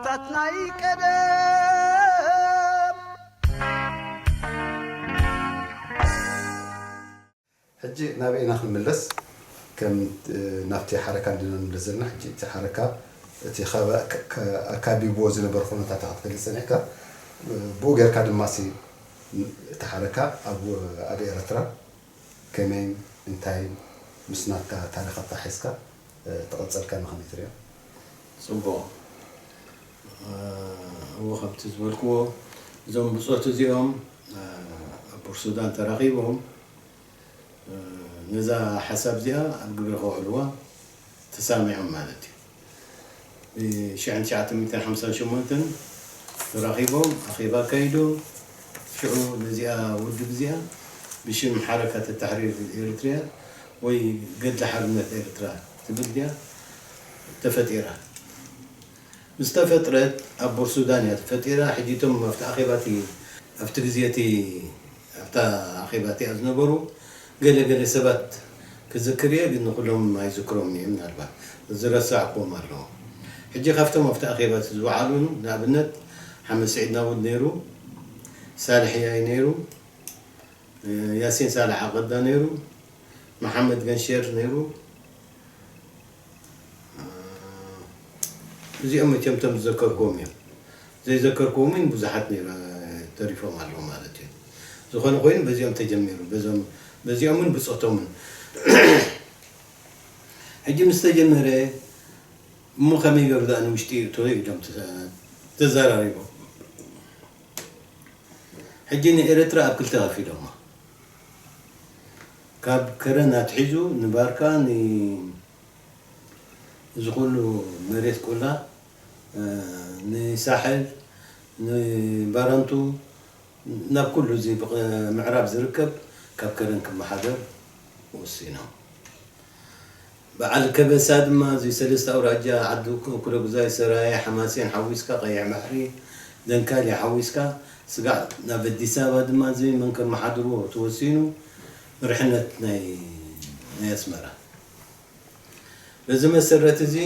ታት ናይ ቀደም። ሕጂ ናበይ ኢና ክንምለስ? ከም፣ እ፣ ናብቲ ሓረካ እንዲና ንምለስ ዘለና። ሕጂ እቲ ሓረካ፣ እቲ ከባ-፣ ከ-፣ ከ-፣ ኣካቢብዎ ዝነበረ ኩነታት ኢኻ ክትገልጽ ጸኒሕካ። ብኡ ጌርካ ድማ ሲ፣ እቲ ሓረካ ኣብ፣ ኣብ ኤርትራ ከመይን እንታይን ምስ ናትካ ታሪኽ ኣተሓሒዝካ፣ እ፣ ተቐጸልካ ንኸመይ ትሪኦ? ጽቡቕ። እ፣ እወ፣ ከምቲ ዝበልክዎ፣ እዞም ብጾት እዚኦም፣ እ፣ ኣብ ቡር ሱዳን ተራኺቦም፣ እ፣ ነዛ ሓሳብ እዚኣ ኣብ ግብሪ ከውዕልዋ ተሳሚዖም ማለት እዩ። ብ-፣ ሽሕን ትሽዓተ ሚእትን ሓምሳን ሸሞንተን ተራኺቦም ኣኼባ ኣካይዶም፣ ሽዑ ነዚኣ ውድብ እዚኣ ብሽም ሓረካት ተሕሪር ኤርትርያ ወይ ገድሊ ሓርነት ኤርትራ ትብል ድያ ተፈጢራ። ምስ ተፈጥረት ኣብ ቡር ሱዳን እያ ተፈጢራ። ሕጂ እቶም ኣብቲ ኣኼባ እቲ፣ ኣብቲ ግዜ እቲ ኣብታ ኣኼባ እቲኣ ዝነበሩ ገለ ገለ ሰባት ክዝክር እየ፣ ግን ንኹሎም ኣይዝክሮምን እየ። ምናልባት ዝረሳዕክዎም ኣለዉ። ሕጂ ካብቶም ኣብቲ ኣኼባ እቲ ዝወዓሉ፣ ንኣብነት ሓመድ ስዒድ ናውድ ነይሩ፣ ሳልሕ ያይ ነይሩ፣ ያሲን ሳልሕ ኣቐዳ ነይሩ፣ መሓመድ ገንሼር ነይሩ። እዚኦም መቸም እቶም ዝዘከርክዎም እዮም። ዘይዘከርክዎም እውን ብዙሓት ነይሮ-፣ ተሪፎም ኣለዉ ማለት እዩ። ዝኾነ ኮይኑ በዚኦም ተጀሚሩ። በዞም፣ በዚኦምን ብጾቶምን። ሕጂ ምስ ተጀመረ፣ እሞ ከመይ ገይሩ ደኣ ንውሽጢ ይእቶ ኢሎም ተዘ-፣ ተዘራሪቦም። ሕጂ ንኤርትራ ኣብ ክልተ ከፊሎማ። ካብ ከረን ኣትሒዙ ንባርካ፣ ን-፣ እዚ ኩሉ መሬት ቆላ፣ እ፣ ንሳሕል፣ ንባረንቱ፣ ናብ ኩሉ እዚ ብቕ-፣ ምዕራብ ዝርከብ ካብ ከረን ክመሓደር ወሲኖም። በዓል ከበሳ ድማ እዚ ሰለስተ ኣውራጃ ዓዲ ኩ-፣ ኩለጉዛይ፣ ሰራየ፣ ሓማሴን ሓዊስካ፣ ቀይሕ ባሕሪ፣ ደንካልያ ሓዊስካ፣ ስጋዕ ናብ ኣዲስ ኣበባ ድማ እዚ መን ከመሓድርዎ ተወሲኑ፣ መሪሕነት ናይ፣ ናይ ኣስመራ። በዚ መሰረት እዚ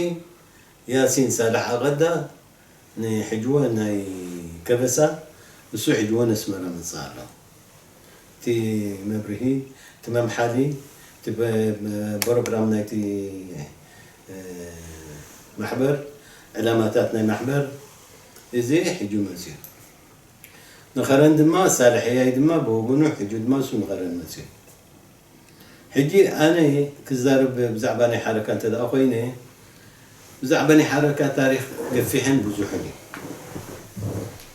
ያሲን ሳልሕ ኣቐዳ ንሕጅወ ናይ ከበሳ፣ እሱ ሕጅወ ነስመራ መጽእ ኣሎ። እቲ መብርሂ፣ እቲ መምሓሊ፣ እቲ በ-፣ ፕሮግራም ናይቲ፣ እ፣ ማሕበር፣ ዕላማታት ናይ ማሕበር፣ እዚ ሕጂ መጽዩ። ንኸረን ድማ፣ ሳልሕ ያይ ድማ ብወገኑ፣ ሕጂ ድማ እሱ ንኸረን መጽዩ። ሕጂ ኣነ ክዛረብ ብዛዕባ ናይ ሓረካ እንተ ደኣ ኮይነ፣ ብዛዕባ ናይ ሓረካ ታሪኽ ገፊሕን ብዙሕን እዩ።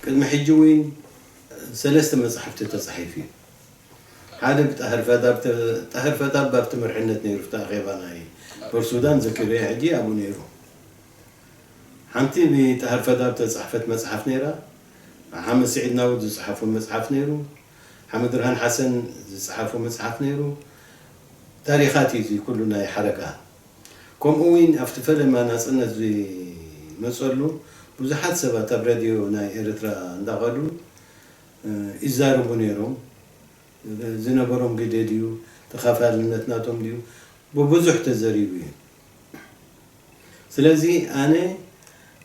ቅድሚ ሕጂ እውን ሰለስተ መጻሕፍቲ ተጻሒፉ እዩ። ሓደ ብጣህር ፈዳብ ተ-፣ ጣህር ፈዳብ ኣብቲ መርሕነት ነይሩ፣ ኣብቲ ኣኼባ ናይ ፖርት ሱዳን ዘኪረዮ ሕጂ ኣብኡ ነይሩ። ሓንቲ ብጣህር ፈዳብ ተጻሕፈት መጽሓፍ ነይራ። ሓመድ ስዒድ ናውድ ዝጸሓፎ መጽሓፍ ነይሩ። ሓመድርሃን ሓሰን ዝጸሓፎ መጽሓፍ ነይሩ። ታሪኻት እዩ እዚ ኩሉ ናይ ሓረካ። ከምኡ እውን ኣብቲ ፈለማ ናጽነት ዝመጸሉ ብዙሓት ሰባት ኣብ ሬድዮ ናይ ኤርትራ እንዳኸዱ፣ እ፣ ይዛረቡ ነይሮም። ዝነበሮም ግደ ድዩ፣ ተኻፋልነት ናቶም ድዩ፣ ብብዙሕ ተዘሪቡ እዩ። ስለዚ ኣነ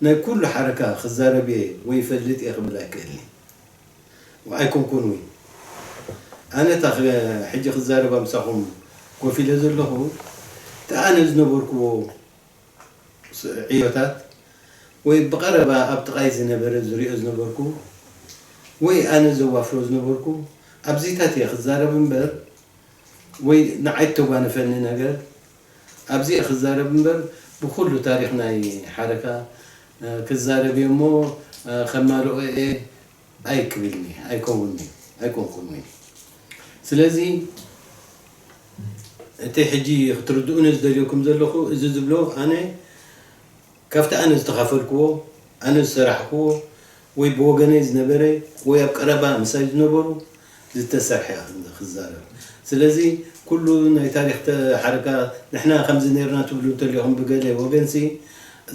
ናይ ኩሉ ሓረካ ክዛረብ እየ ወይ ይፈልጥ እየ ክብል ኣይክእልን። ኣይኮንኩን እውን። ኣነ እታ ኽ-፣ ሕጂ ክዛረባ ምሳኹም ኮፍ ኢለ ዘለኹ፣ እቲ ኣነ ዝነበርኩዎ ስ-፣ ዕዮታት ወይ ብቐረባ ኣብ ጥቓይ ዝነበረ ዝሪኦ ዝነበርኩ ወይ ኣነ ዘዋፍሮ ዝነበርኩ ኣብዚታት እየ ክዛረብ እምበር፣ ወይ ንዓይ እተጓነፈኒ ነገር ኣብዚ እየ ክዛረብ እምበር፣ ብኹሉ ታሪኽ ናይ ሓረካ፣ እ፣ ክዛረብ እየ እሞ፣ እ፣ ከማልኦ እየ ኣይክብልኒ፣ ኣይከውንኒ፣ ኣይኮንኩንኒ። ስለዚ እቲ ሕጂ ክትርድኡኒ ዝደልየኩም ዘለኹ፣ እዚ ዝብሎ ኣነ ካብቲ ኣነ ዝተኻፈልክዎ፣ ኣነ ዝሰራሕክዎ፣ ወይ ብወገነይ ዝነበረ፣ ወይ ኣብ ቀረባ ምሳይ ዝነበሩ ዝተሰርሐ ክዛረብ። ስለዚ ኩሉ ናይ ታሪኽ ተ-፣ ሓረካ ንሕና ከምዚ ነርና ትብሉ እንተሊኹም ብገለ ወገንሲ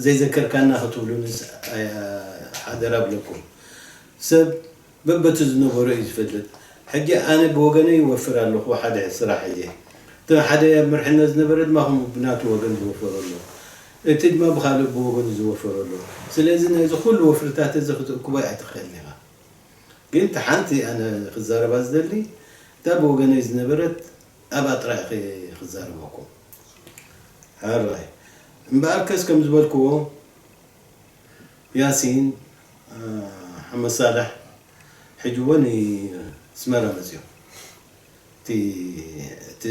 ዘይዘከርካና ክትብሉንስ ኣይ-፣ ሓደራ እብለኩም። ሰብ በበቲ ዝነበሮ እዩ ዝፈልጥ። ሕጂ ኣነ ብወገነይ ይወፍር ኣለኹ ሓደ ስራሕ እየ። እቲ ሓደ ኣብ መርሕነት ዝነበረ ድማ ከምኡ ብናቱ ወገን ዝወፈሮ ኣሎ። እቲ ድማ ብኻልእ ብወገኑ ዝወፈረ ኣሎ። ስለዚ ናይዚ ኩሉ ወፍርታት እዚ ክትእክቦ ኣይትኽእልን ኢኻ። ግን እቲ ሓንቲ ኣነ ክዛረባ ዝደሊ፣ እታ ብወገነይ ዝነበረት ኣብኣ ጥራይ ክዛረበኩም። ሕራይ። እምበኣርከስ ከም ዝበልክዎ፣ ያሲን፣ እ፣ ሓመድ ሳልሕ ሕጂ እውን ኣስመራ መፅዮም። እቲ፣ እቲ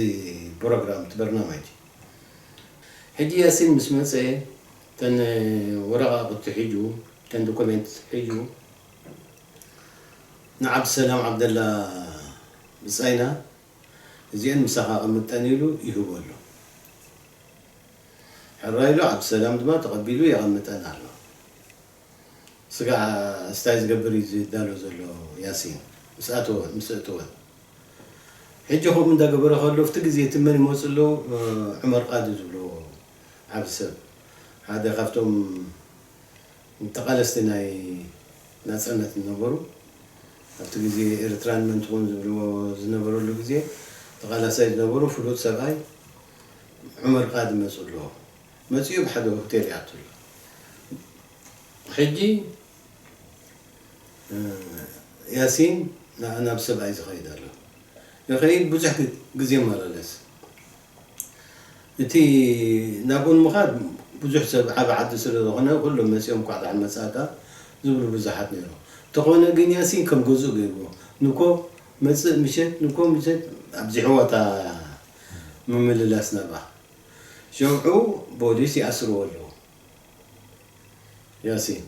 ፕሮግራም፣ እቲ በርናማጅ። ሕጂ ያሲን ምስ መፀ፣ እተን ወረቓቕቲ ሒዙ፣ እተን ዶኩሜንት ሒዙ፣ ንዓብድሰላም ዓብደላ ብፃይና፣ እዚአን ምሳኻ ኣቐምጠን ኢሉ ይህቦ ኣሎ። ሕራይ ኢሉ፣ ዓብድሰላም ድማ ተቐቢሉ የቐምጠን ኣሎ። ስጋዕ ስታይ ዝገብር እዩ ዝዳሎ ዘሎ ያሲን፣ ምስ ኣተወ፣ ምስ እተወ። ሕጂ ከምኡ እንዳገበረ ከሎ፣ ኣብቲ ግዜ እቲ መን ይመፁ ኣለዉ? ዑመር ቃዲ ዝብልዎ ዓቢ ሰብ፣ ሓደ ካብቶም ተቓለስቲ ናይ ናጽነት ዝነበሩ፣ ኣብቲ ግዜ ኤርትራን መን ትኹን ዝብልዎ ዝነበረሉ ግዜ ተቓላሳይ ዝነበሩ ፍሉጥ ሰብኣይ ዑመር ቃዲ መጹ ኣለዎ። መጺኡ ኣብ ሓደ ሆቴል ይኣቱ ኣሎ። ሕጂ፣ እ፣ ያሲን ና-፣ ናብ ሰብኣይ ዝኸይድ ኣሎ። ይኸይድ፣ ብዙሕ ግ-፣ ግዜ ይመላለስ። እቲ ናብኡ ንምኻድ ብዙሕ ሰብ ዓቢ ዓዲ ስለ ዝኾነ፣ ኩሎም መጺኦም እንኳዕ ደሓን መጻእካ ዝብሉ ብዙሓት ነይሮም። እንተኾነ ግን ያሲን ከም ገዝኡ ገይርዎ። ንኮ መጽእ ምሸት፣ ንኮ ምሸት ኣብዚሕዎ እታ ምምልላስ ናብኣ። ሸውዑ ፖሊስ ይኣስርዎ ኣለዉ። ያሲን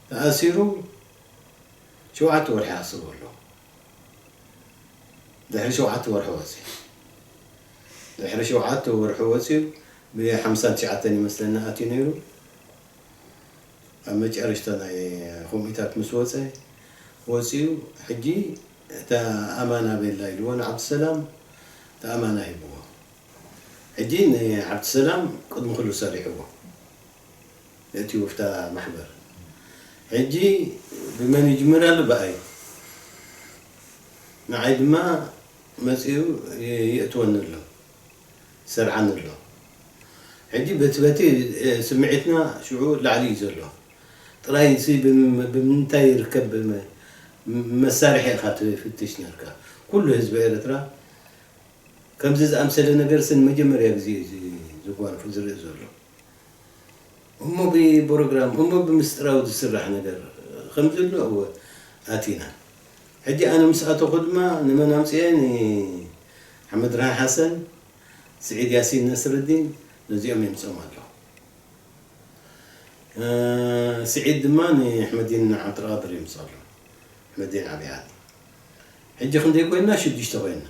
ተኣሲሩ ሸውዓተ ወርሒ ይኣስርዎ ኣለዉ። ድሕሪ ሸውዓተ ወርሒ ወጺኡ። ድሕሪ ሸውዓተ ወርሒ ወጺኡ፣ ብሓምሳን ትሽዓተን ይመስለኒ ኣትዩ ነይሩ። ኣብ መጨረሽታ ናይ ኮሚታት ምስ ወጸ፣ ወጺኡ፣ ሕጂ እታ ኣማና ቤላ ኢልዎ ንዓብድሰላም፣ እታ ኣማና ሂብዎ። ሕጂ ንዓብድሰላም ቅድሚ ኩሉ ሰሪሕዎ። እቲ ውፍታ ማሕበር። ሕጂ ብመን ይጅምር ኣሎ? ብኣይ። ንዓይ ድማ መጺኡ የ-፣ የእትወኒ ኣሎ። ሰርዓኒ ኣሎ። ሕጂ በቲ፣ በቲ፣ እ፣ ስምዒትና ሽዑ ላዕሊ እዩ ዘሎ። ጥራይ እዚ ብም-፣ ብምንታይ ይርከብ ብመ-፣ ም-፣ መሳርሒ ኢኻ ትፍትሽ ነርካ። ኩሉ ህዝቢ ኤርትራ ከምዚ ዝኣምሰለ ነገር ስን መጀመርያ ግዜ እዩ ዝ-፣ ዝጓንፎ ዝርኢ ዘሎ። እሞ ብፕሮግራም፣ እሞ ብምስጢራዊ ዝስራሕ ነገር ከም ዘሎ እወ ኣቲና። ሕጂ ኣነ ምስ ኣተኹ ድማ ንመን ኣምፅኤ? ንሓመድርሃን ሓሰን፣ ስዒድ ያሲን ነስረዲን፣ ነዚኦም የምፅኦም ኣለኹ። እ፣ ስዒድ ድማ ንሕመዲን ዓብድልቃድር የምፅእ ኣሎ። ሕመዲን ዓብይ ዓዲ። ሕጂ ክንደይ ኮይንና? ሽዱሽተ ኮይንና።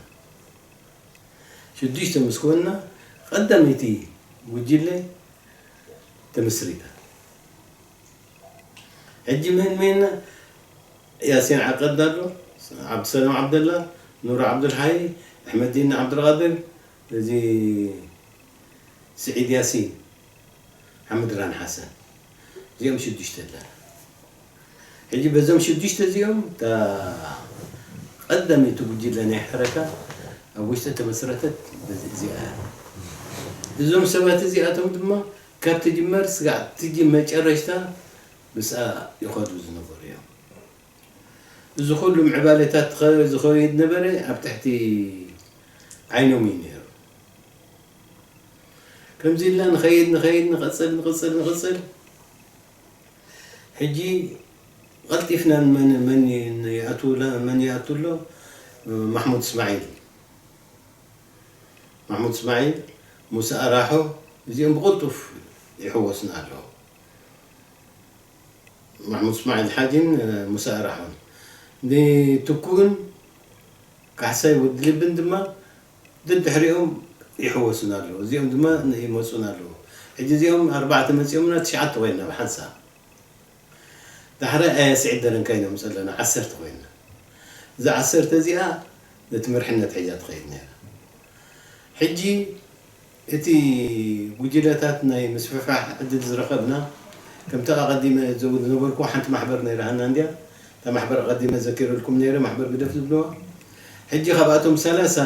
ሽዱሽተ ምስ ኮንና፣ ቀዳመይቲ ጉጅለ ተመስሪታ። ሕጂ መን መንና? ያሲን ዓቀድ ኣሎ፣ ዓብድሰላም ዓብደላ፣ ኑር ዓብዱልሓይ፣ ኣሕመዲን ዓብዱልቃድር፣ እዚ ስዒድ ያሲን፣ ሓመድራን ሓሰን። እዚኦም ሽዱሽተ ኣለና። ሕጂ በዞም ሽዱሽተ እዚኦም፣ እታ ቀዳመይቲ ጉጅለ ናይ ሓረካ ኣብ ውሽጢ ተመስረተት በዚ-፣ እዚኣ እያ። እዞም ሰባት እዚኣቶም ድማ ካብ ትጅመር ስጋዕ ትጅ መጨረሽታ ምስኣ ይኸዱ ዝነበሩ እዮም። እዚ ኩሉ ምዕባለታት ዝኸ-፣ ዝኸይድ ነበረ ኣብ ትሕቲ ዓይኖም እዩ ነይሩ። ከምዚ ኢልና ንኸይድ፣ ንኸይድ፣ ንቐጽል፣ ንቐጽል፣ ንቐጽል። ሕጂ ቀልጢፍና መን፣ መን ይኣቱ ለ-፣ መን ይኣቱ ኣሎ? ማሕሙድ እስማዒል። ማሕሙድ እስማዒል፣ ሙሳ ኣራሖ፣ እዚኦም ብቕልጡፍ ይሕወስና ኣለዉ። ማሕሙድ እስማዒል ሓጂን፣ እ፣ ሙሳ ኣራሖን። ንትኩእን ካሕሳይ ወዲ ልብን ድማ ደድሕሪኦም ይሕወሱና ኣለዉ። እዚኦም ድማ ን-፣ ይመጹና ኣለዉ። ሕጂ እዚኦም ኣርባዕተ መጺኦምና፣ ትሽዓተ ኮይንና ብሓንሳብ። ዳሕራይ ኣያ ስዒድ ደረንካ ኢና ምጸለና፣ ዓሰርተ ኮይንና። እዛ ዓሰርተ እዚኣ ነቲ መርሕነት ሒዛ ትኸይድ ነይራ። ሕጂ እቲ ጉጅለታት ናይ ምስፍሕፋሕ ዕድል ዝረኸብና፣ ከምቲ ኣቐዲመ ዘው-፣ ዝነበርኩ ሓንቲ ማሕበር ነይራሃና እንድያ። እታ ማሕበር ኣቐዲመ ዘኪረልኩም ነይረ፣ ማሕበር ግደፍ ዝብልዋ። ሕጂ ካብኣቶም ሰላሳ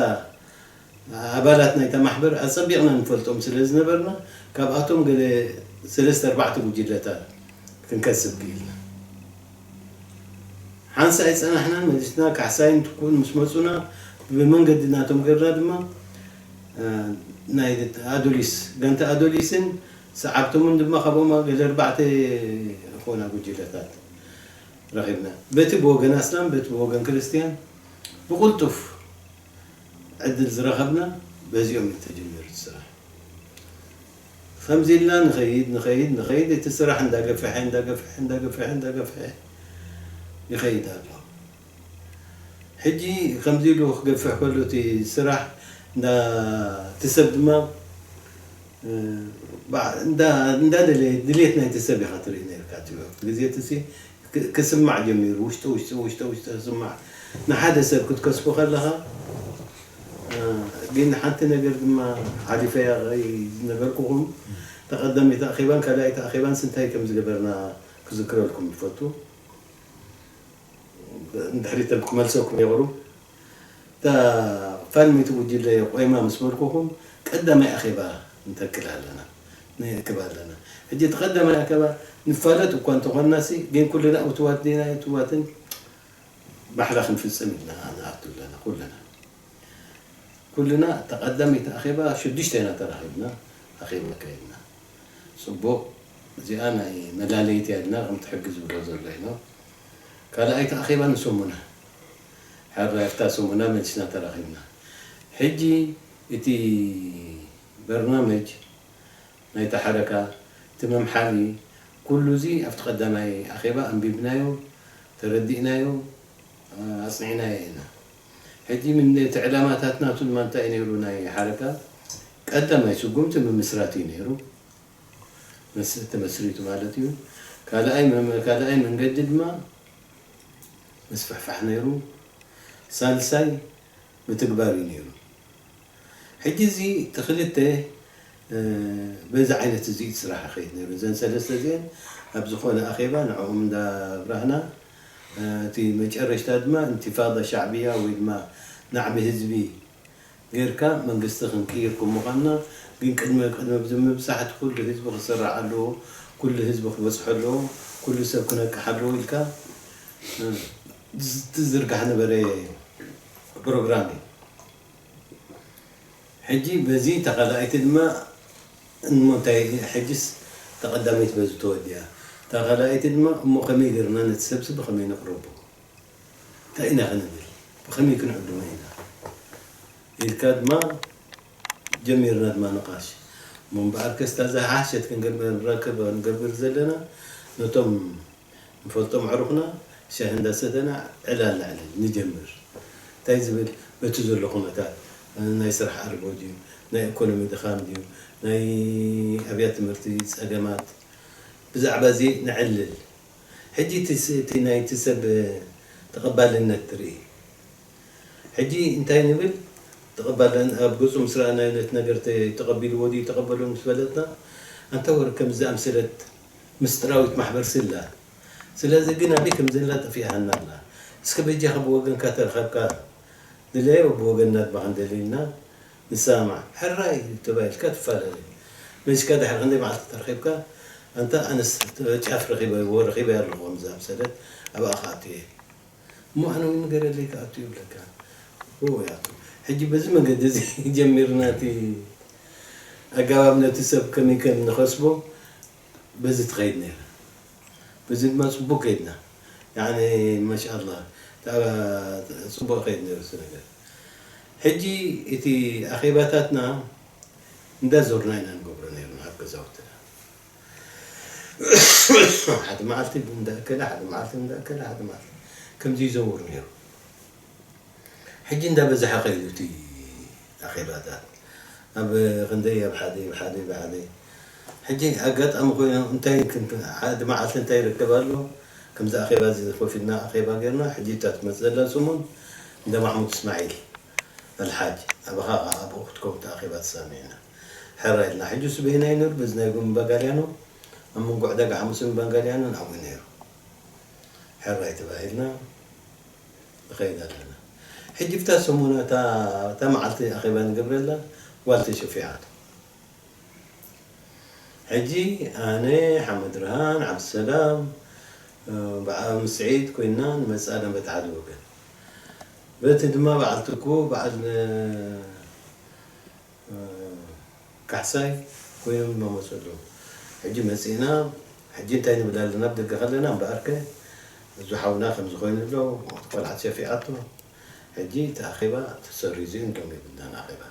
ኣባላት ናይታ ማሕበር ኣጸቢቕና ንፈልጦም ስለ ዝነበርና፣ ካብኣቶም ገለ ሰለስተ ኣርባዕተ ጉጅለታት ክንከስብ ክኢልና። ሓንሳእ ኣይጸናሕናን፣ መሊስና ካሕሳይን ትኩእን ምስ መጹና፣ ብመንገዲ ናቶም ገርና ድማ፣ እ፣ ናይ ኣዶሊስ፣ ጋንታ ኣዶሊስን ሰዓብቶምን ድማ ካብኦም ገለ ኣርባዕተ ዝኾና ጉጅለታት ረኺብና። በቲ ብወገን ኣስላም፣ በቲ ብወገን ክርስትያን ብቕልጡፍ ዕድል ዝረኸብና በዚኦም እዩ ተጀሚሩ እቲ ስራሕ። ከምዚ ኢልና ንኸይድ፣ ንኸይድ፣ ንኸይድ፣ እቲ ስራሕ እንዳገፍሐ፣ እንዳገፍሐ፣ እንዳገፍሐ፣ እንዳገፍሐ ይኸይድ ኣሎ። ሕጂ ከምዚ ኢሉ ክገፍሕ ከሎ እቲ ስራሕ እንዳ-፣ እቲ ሰብ ድማ፣ እ፣ ባ-፣ እንዳ-፣ እንዳደለየ ድሌት ናይቲ ሰብ ኢኻ ትርኢ ነርካ። እቲ ግዜ እቲ ሲ-፣ ክ-፣ ክስማዕ ጀሚሩ፣ ውሽጢ፣ ውሽጢ፣ ውሽጢ፣ ውሽጢ ክስማዕ። ንሓደ ሰብ ክትከስቦ ከለኻ፣ እ፣ ግን ሓንቲ ነገር ድማ ሓሊፈያ ዝነበርኩኹም፣ ተቐዳሚት ኣኼባን ካልኣይቲ ኣኼባን ስንታይ ከም ዝገበርና ክዝክረልኩም ይፈቱ። እንድሕሪ ተብ-፣ ክመልሰኩም ይቕሩ። እታ ፋልሚቲ ጉጅለ ቆይማ ምስ በልኩኹም፣ ቀዳማይ ኣኼባ ንተክል ኣለና፣ ንእክብ ኣለና። ሕጂ እቲ ቀዳማይ ኣኼባ ንፋለጥ እኳ እንተኾንናሲ፣ ግን ኩልና እትዋት ዲና እትዋትን ባሕላ ክንፍጽም ኢልና ንኣቱ ኣለና፣ ኩልና። ኩልና እታ ቀዳመይቲ ኣኼባ ሽዱሽተ ኢና ተራኺብና፣ ኣኼባ ኣካይድና። ጽቡቕ፣ እዚኣ ናይ መላለይቲ እያ ኢልና ከምቲ ሕጊ ዝብሎ ዘሎ ኢና። ካልኣይቲ ኣኼባ ንሰሙና፣ ሕራይ ኣብታ ሰሙና መሊስና ተራኺብና። ሕጂ እቲ በርናመጅ ናይታ ሓረካ፣ እቲ መምሓሊ፣ ኩሉ እዚ ኣብቲ ቀዳማይ ኣኼባ ኣንቢብናዮ፣ ተረዲእናዮ፣ ኣጽኒዕናዮ ኢና። ሕጂ ምን እቲ ዕላማታት ናቱ ድማ እንታይ እዩ ነይሩ? ናይ ሓረካ ቀዳማይ ስጉምቲ ምምስራት እዩ ነይሩ። መስ-፣ ተመስሪቱ ማለት እዩ። ካልኣይ መ-፣ ካልኣይ መንገዲ ድማ ምስፍሕፋሕ ነይሩ። ሳልሳይ ምትግባር እዩ ነይሩ። ሕጂ እዚ እቲ ክልተ፣ እ፣ በዚ ዓይነት እዚ እቲ ስራሕ ይኸይድ ነይሩ። እዘን ሰለስተ እዚአን ኣብ ዝኾነ ኣኼባ ንዕኦም እንዳብራህና፣ እ፣ እቲ መጨረሽታ ድማ ኢንቲፋዳ ሻዕብያ ወይ ድማ ናዕቢ ህዝቢ ጌርካ መንግስቲ ክንቅይር ከም ምዃንና፣ ግን ቅድሚ፣ ቅድሚ ምብጻሕ እቲ ኩሉ ህዝቢ ክስራዕ ኣለዎ፣ ኩሉ ህዝቢ ክበጽሖ ኣለዎ፣ ኩሉ ሰብ ክነቅሕ ኣለዎ ኢልካ፣ እ፣ ዝትዝርጋሕ ነበረ ፕሮግራም እዩ። ሕጂ በዚ ተኻልኣይቲ ድማ እሞ እንታይ ሕጂስ ተቐዳመይቲ በዚ ተወዲኣ። ተኻልኣይቲ ድማ እሞ ከመይ ጌርና ነቲ ሰብሲ ብኸመይ ነቕርቦ? እንታይ ኢና ክንብል? ብኸመይ ክንዕድሞ ኢና? ኢልካ ድማ ጀሚርና ድማ ንቃሽ። እሞ እምበኣርከስ እታ ዝሓሸት ክንገብር፣ ክንረክብ፣ ክንገብር ዘለና ነቶም ንፈልጦም ኣዕሩኽና ሻሂ እንዳሰተና ዕላል ነዕልል፣ ንጀምር። እንታይ ዝብል? በቲ ዘሎ ኩነታት፣ ናይ ስራሕ ኣልቦ ድዩ? ናይ ኢኮኖሚ ድኻም ድዩ? ናይ ኣብያተ ትምህርቲ ጸገማት? ብዛዕባ እዚ ነዕልል። ሕጂ እቲ ስ-፣ እቲ ናይቲ ሰብ ተቐባልነት ትርኢ። ሕጂ እንታይ ንብል? ተቐባለን ኣብ ገጹ ምስ ረኣናዮ ነቲ ነገር ተ-፣ ተቐቢልዎ ድዩ ተቐበሎ ምስ በለትና፣ ኣንታ ወረ ከምዚ ዝኣምሰለት ምስጢራዊት ማሕበር ስላ። ስለዚ ግን ኣበይ ከም ዘላ ጠፊኣና ኣላ። እስከ በጃኻ ብወገንካ ተረኸብካ ድለዮ ብወገንና ድማ ክንደሊ ኢልና ንሰማማዕ። ሕራይ ተባሂልካ ትፈላለ። መሲካ ድሕሪ ክንደይ መዓልቲ ተረኺብካ፣ ኣንታ ኣነስ ጫፍ ረኺበ፣ ረኺበ ኣለኹ ከም ዝኣምሰለት ኣብኣ ክኣቱ እየ። እሞ ኣነ እውን ንገረለይ ክኣቱ ይብለካ። ኦ፣ ያቱ። ሕጂ በዚ መንገዲ እዚ ጀሚርና እቲ ኣገባብ ነቲ ሰብ ከመይ ከም ንኸስቦ በዚ ትኸይድ ነይራ። በዚ ድማ ጽቡቕ ከይድና። ያኒ ማሻኣላህ፣ ታ-፣ ጽቡቕ ከይድ ነይሩ እቲ ነገር። ሕጂ እቲ ኣኼባታትና እንዳዞርና ኢና ንገብሮ ነይርና ኣብ ገዛውትና። ሓደ መዓልቲ እንዳእከለ፣ ሓደ መዓልቲ እንዳእከለ፣ ሓደ መዓልቲ ከምዚ ይዘውር ነይሩ። ሕጂ እንዳበዝሐ ከይዱ እቲ ኣኼባታት። ኣብ ክንደይ፣ ኣብ ሓደ፣ ኣብ ሓደ፣ ኣብ ሓደ። ሕጂ ኣጋጣሚ ኮይኑ እንታይ ክን-፣ ሓደ መዓልቲ እንታይ ይርከብ ኣሎ? ከምዚ ኣኼባ እዚ ኮፍ ኢልና ኣኼባ ጌርና፣ ሕጂ እታ ትመጽእ ዘላ ሰሙን እንዳ ማሕሙድ እስማዒል ኣልሓጅ፣ ኣባኻ ኸኣ ኣብኡ ክትከውን እቲ ኣኼባ ተሳሚዕና። ሕራይ ኢልና። ሕጂ እሱ በየናይ ነይሩ? በዚ ናይ ጎም ባጋልያኖ፣ ኣብ መንጎ ዕዳጋ ሓሙስን ባንጋልያኖን ኣብኡ ነይሩ። ሕራይ ተባሂልና ንኸይድ ኣለና። ሕጂ ብታ ሰሙን እታ፣ እታ መዓልቲ ኣኼባ ንገብረላ ጓል ተሸፊዓቶ። ሕጂ ኣነ፣ ሓመድርሃን፣ ዓብድሰላም፣ እ፣ በዓ-፣ ምስዒድ ኮይንና ንመጽእ ኣለና በቲ ሓደ ወገን። በቲ ድማ በዓል ትኩ፣ በዓል፣ እ፣ እ፣ ካሕሳይ ኮይኖም ድማ መጹ ኣለዉ። ሕጂ መጺእና፣ ሕጂ እንታይ ንብል ኣለና? ኣብ ደገ ከለና እምበኣርከ፣ እዚ ሓውና ከምዚ ኮይኑ ኣሎ፣ ቆልዓ ተሸፊዓቶ። ሕጂ እቲ ኣኼባ ተሰሪዙ እዩ፣ እንዶም የብልናን ኣኼባ።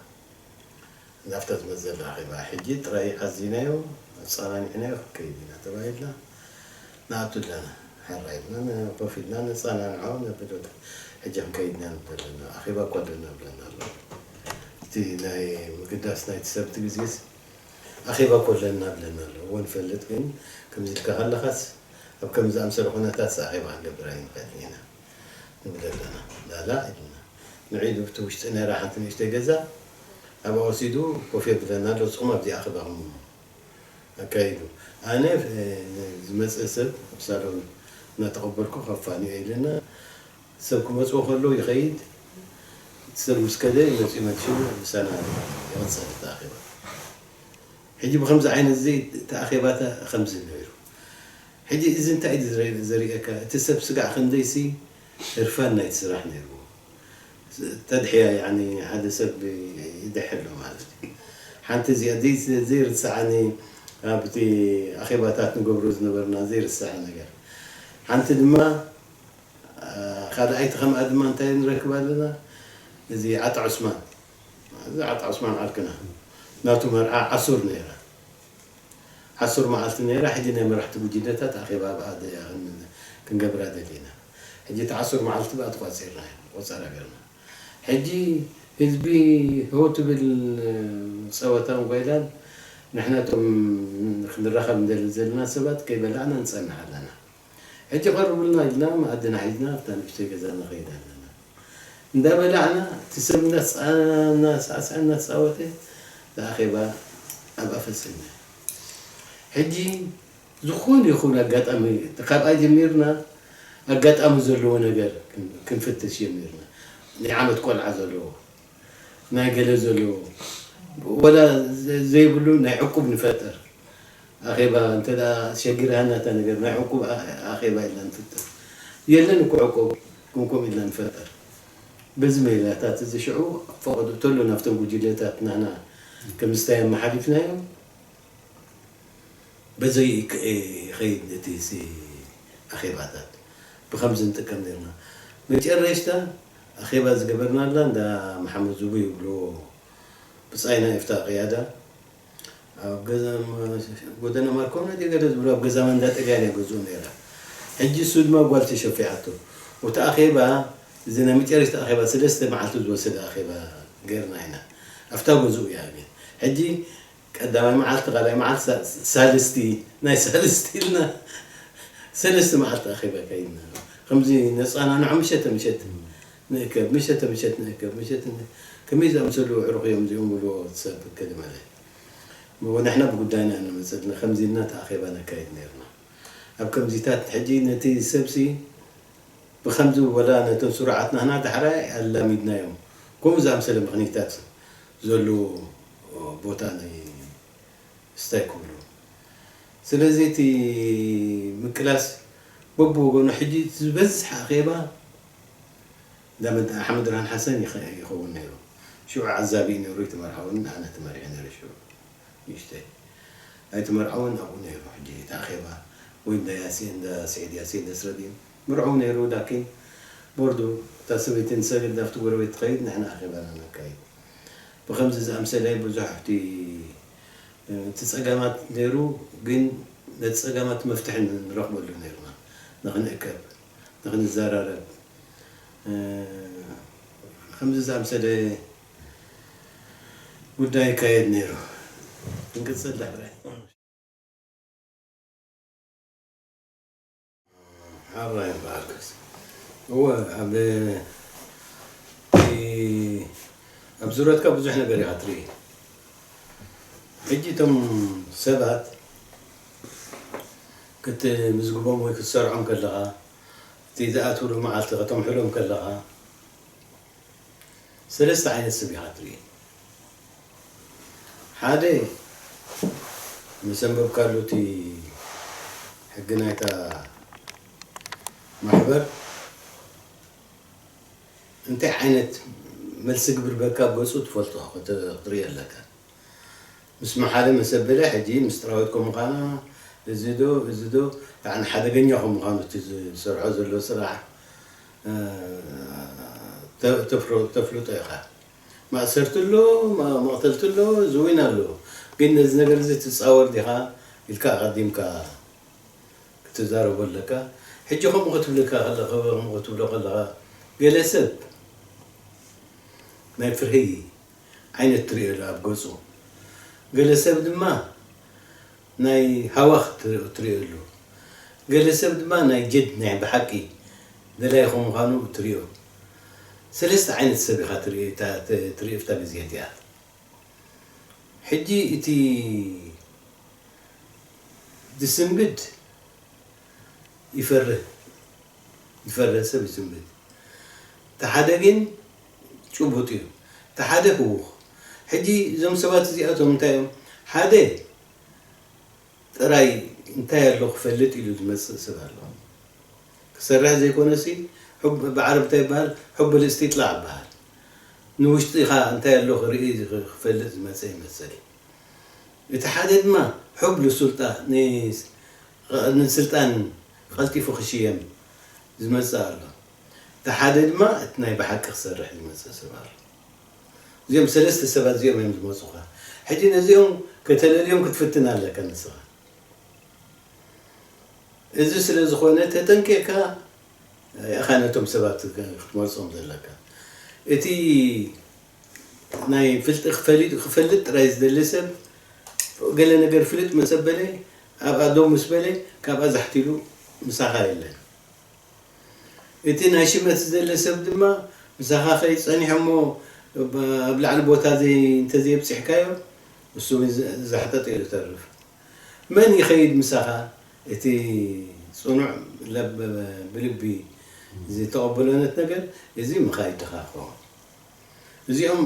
ናብታ ዝመጽእ ዘላ ኣኼባ ሕጂ ጥራይ ኣዚናዮ፣ ኣጸናኒዕናዮ ክንከይድ ኢና ተባሂልና ንኣቱ ኣለና። ሕራይ ኢልና ን-፣ ኮፍ ኢልና ነጸናንዖ፣ ነብል፣ ሕጂ ክንከይድ ኢና ንብል ኣለና። ኣኼባ እኮ ኣለና ብለና ኣሎ። እቲ ናይ ምግዳስ ናይቲ ሰብቲ ግዜስ ኣኼባ እኮ ኣለና ብለና ኣሎ። እወ ንፈልጥ፣ ግን ከምዚ ኢልካ ከለኻስ ኣብ ከምዚ ዝኣምሰለ ኩነታትስ ኣኼባ ክንገብር ኣይንኽእልን ኢና። ንብል ኣለና። ላላ ኢሉና። ንዒ ኢሉ ብቲ ውሽጢ ነይራ ሓንቲ ንእሽተይ ገዛ ኣብኣ ወሲዱ ኮፍ የብለና ኣሎ። ንስኹም ኣብዚኣ ኣኼባኹም ኣካይዱ። ኣነ፣ እ፣ ዝመጽእ ሰብ ኣብ ሳሎን እናተቐበልኩ ከፋንዮ ኢልና። ሰብ ክመጽኡ ከለዉ ይኸይድ። እቲ ሰብ ምስ ከደ መጺኡ መሊሱ ምሳና ይቕጽል እቲ ኣኼባ። ሕጂ ብኸምዚ ዓይነት እዚ እቲ ኣኼባ ተ-፣ ከምዚ ነይሩ። ሕጂ እዚ እንታይ እዩ ዘሪ-፣ ዘሪእካ? እቲ ሰብ ስጋዕ ክንደይሲ ህርፋን ናይቲ ስራሕ ነይርዎ። ተድሕያ፣ ያኒ፣ ሓደ ሰብ ይድሕር ኣሎ ማለት እዩ። ሓንቲ እዚኣ ዘይ-፣ ዘይርስዓኒ፣ ኣብቲ ኣኼባታት ንገብሮ ዝነበርና ዘይርስዓ ነገር። ሓንቲ ድማ፣ አ፣ ካልኣይቲ ከምኣ ድማ እንታይ ንረክብ ኣለና? እዚ ዓጣ ዑስማን፣ እዚ ዓጣ ዑስማን ዓርክና፣ ናቱ መርዓ ዓሱር ነይራ። ዓሱር መዓልቲ ነይራ። ሕጂ ናይ መራሕቲ ጉጅለታት ኣኼባ ኣብኣ ደ-፣ ክን-፣ ክንገብራ ደሊና። ሕጂ እቲ ዓሱር መዓልቲ ብኣ ተቋጺርና ኢና፣ ቆጸራ ጌርና። ሕጂ ህዝቢ ሆ ትብል ጸወታን ጓይላን፣ ንሕና እቶም ክንራኸብ እንደሊ ዘለና ሰባት ከይበላዕና ንጸንሕ ኣለና። ሕጂ ቀርቡልና ኢልና መኣድና ሒዝና ኣብታ ንእሽተይ ገዛ ንኸይድ ኣለና። እንዳበላዕና እቲ ሰብ እናተጻ-፣ እናሳዕሰዐ እናተጻወተ፣ እቲ ኣኼባ ኣብኣ ፈጺምና። ሕጂ ዝኾነ ይኹን ኣጋጣሚ፣ ካብኣ ጀሚርና ኣጋጣሚ ዘለዎ ነገር ክን-፣ ክንፍትሽ ጀሚርና። ናይ ዓመት ቆልዓ ዘለዎ፣ ናይ ገለ ዘለዎ፣ ወላ ዘ-፣ ዘይብሉ ናይ ዕቁብ ንፈጥር። ኣኼባ እንተ ደኣ ኣሸጊርሃና እታ ነገር፣ ናይ ዕቁብ ኣ-፣ ኣኼባ ኢልና ንፍጥር። የለን እኮ ዕቁብ፣ ከምኡ ኢልና ንፈጥር። በዚ ሜላታት እዚ ሽዑ ፈቐዶ ተሎ ናብቶም ጉጅለታት ናህና ከም ዝታይ ኣመሓሊፍናዮም፣ በዚ ይክ-፣ ይኸይድ እቲ ሲ-፣ ኣኼባታት። ብኸምዚ ንጥቀም ነርና። መጨረሽታ ኣኼባ ዝገበርናላ እንዳ መሓመድ ዙቡ ይብልዎ፣ ብጻይና ኤፍታ ቅያዳ፣ ኣብ ገዛ ም-፣ ጎደና ማርኮና ድዩ ገለ ዝብሎ፣ ኣብ ገዛ መንዳ ጥልያን እያ ገዝኡ ነይራ። ሕጂ እሱ ድማ ጓል ተሸፊዓቶ። እቲ ኣኼባ፣ እዚ ናይ መጨረሽታ ኣኼባ፣ ሰለስተ መዓልቲ ዝወሰደ ኣኼባ ገይርና ኢና። ኣብታ ገዝኡ እያ ግን። ሕጂ ቀዳማይ መዓልቲ፣ ካልኣይ መዓልቲ፣ ሳ-፣ ሳልስቲ፣ ናይ ሳልስቲ ኢልና ሰለስተ መዓልቲ ኣኼባ ኣካይድና። ከምዚ ነጸናንዖ፣ ምሸተ ምሸት ንእከብ፣ ምሸተ ምሸት ንእከብ፣ ምሸት ን-፣ ከመይ ዝኣምሰሉ ኣዕሩኽ እዮም እዚኦም ብልዎ ሰብ ከደ ማለት። ንሕና ብጉዳይና ኢና ንመጽእ፣ ከምዚ ኢልና እቲ ኣኼባ ነካይድ ነይርና። ኣብ ከምዚታት ሕጂ ነቲ ሰብሲ ብኸምዚ ወላ ነቶም ስሩዓት ናህና ዳሕራይ ኣላሚድናዮም። ከምኡ ዝኣምሰለ ምኽንያታት ዘለዎ ቦታ ናይ ስታይ ክብሉ። ስለዚ እቲ ምቅላስ በብወገኑ ሕጂ ዝበዝሕ ኣኼባ እንዳ መድ-፣ ሓመድ ብርሃን ሓሰን ይኸ-፣ ይኸውን ነይሩ። ሽዑ ዓዛቢ እዩ ነይሩ፣ ኣይተመርዓውን፣ ኣነ ተመሪዐ ነይረ ሽዑ። ንእሽተይ ኣይተመርዓውን ኣብኡ ነይሩ። ሕጂ እቲ ኣኼባ ወይ እንዳ ያሲን፣ እንዳ ስዒድ ያሲን ነስረዲን መርዓው ነይሩ። ላኪን ቦርዱ እታ ሰበይቲ ንሰግድ ናብቲ ጎረቤት ትኸይድ፣ ንሕና ኣኼባና ነካይድ። ብኸምዚ ዝኣምሰለ ብዙሕ እቲ፣ እቲ ጸገማት ነይሩ፣ ግን ነቲ ጸገማት መፍትሒ ንረኽበሉ ነይርና። ንኽንእከብ፣ ንኽንዘራረብ፣ እ፣ ከምዚ ዝኣምሰለ ጉዳይ ይካየድ ነይሩ። ክንቅጽል ዳሕራይ። ሓራይ እምበኣርከስ። እወ፣ ኣብ፣ ኣብ ዙረትካ ብዙሕ ነገር ኢኻ ትርኢ። ሕጂ እቶም ሰባት ክትምዝግቦም ወይ ክትሰርዖም ከለኻ፣ እቲ ዝኣትውሉ መዓልቲ ከተምሕሎም ከለኻ፣ ሰለስተ ዓይነት ሰብ ኢኻ ትርኢ። ሓደ ምስ ኣንበብካሉ እቲ ሕጊ ናይታ ማሕበር እንታይ ዓይነት መልሲ ክብርበካ ገጹ ትፈልጦ ክት-፣ ክትርኢ ኣለካ። ምስ መሓለ መሰበለ ሕጂ ምስጢራዊት ከም ምዃና፣ እዚ ዶ፣ እዚ ዶ፣ ያዕኒ ሓደገኛ ከም ምዃኑ እቲ ዝሰርሖ ዘሎ ስራሕ፣ እ፣ ተ-፣ ተፍሮ-፣ ተፍልጦ ኢኻ። ማእሰርቲ ኣሎ፣ ማ-፣ መቕተልቲ ኣሎ፣ ዝዊን ኣሎ። ግን ነዚ ነገር እዚ ትጻወር ዲኻ ኢልካ ኣቐዲምካ ክትዛረቦ ኣለካ። ሕጂ ከምኡ ክትብለካ ከለኻ፣ ከምኡ ክትብሎ ከለኻ፣ ገለ ሰብ ናይ ፍርሂ ዓይነት ትርእየሉ ኣብ ገጹ። ገለ ሰብ ድማ ናይ ሃዋኽ ትር-፣ ትርእየሉ። ገለ ሰብ ድማ ናይ ጀድ፣ ናይ ብሓቂ ደላይ ከም ምዃኑ ትርእዮ። ሰለስተ ዓይነት ሰብ ኢኻ ትርኢ፣ እታ፣ ት-፣ ትርኢ ኣብታ ግዜ እቲኣ። ሕጂ እቲ ዝስንብድ ይፈርህ፣ ዝፈርህ ሰብ ይስንብድ። እቲ ሓደ ግን ጭቡጥ እዩ፣ እቲ ሓደ ህዉኽ። ሕጂ እዞም ሰባት እዚኣቶም እንታይ እዮም? ሓደ ጥራይ እንታይ ኣሎ ክፈልጥ ኢሉ ዝመጽእ ሰብ ኣሎ። ክሰርሕ ዘይኮነሲ፣ ሑብ-፣ ብዓረብ እንታይ ይበሃል? ሑብ ልእስቲጥላዕ ይበሃል። ንውሽጢኻ እንታይ ኣሎ ክርኢ፣ ክፈልጥ ዝመጸ ይመስል። እቲ ሓደ ድማ ሑብ ልሱልጣ-፣ ን-፣ ንስልጣን ቀልጢፉ ክሽየም ዝመጽእ ኣሎ። እቲ ሓደ ድማ እቲ ናይ ብሓቂ ክሰርሕ ዝመጽእ ሰብ ኣሎ። እዚኦም ሰለስተ ሰባት እዚኦም እዮም ዝመጹኻ። ሕጂ ነዚኦም ከተለልዮም ክትፍትን ኣለካ ንስኻ። እዚ ስለ ዝኾነ ተጠንቂቕካ ኢኻ ነቶም ሰባት ክትመርጾም ዘለካ። እቲ ናይ ፍልጥ-፣ ክፈሊ-፣ ክፈልጥ ጥራይ ዝደሊ ሰብ ገለ ነገር ፍልጥ ምስ ኣበለ፣ ኣብኣ ደው ምስ በለ፣ ካብኣ ዛሕቲሉ ምሳኻ የለን። እቲ ናይ ሽመት ዝደሊ ሰብ ድማ ምሳኻ ከይጸኒሑ እሞ ብ-፣ ኣብ ላዕሊ ቦታ ዘይ-፣ እንተዘየብጺሕካዮ፣ እሱ እውን ዝ-፣ ዛሕጠጥ ኢሉ ይተርፍ። መን ይኸይድ ምሳኻ? እቲ ጽኑዕ ለብ-፣ ብልቢ ዝተቐበሎ ነት ነገር፣ እዚ ምኻይድ ድኻ ክኸውን። እዚኦም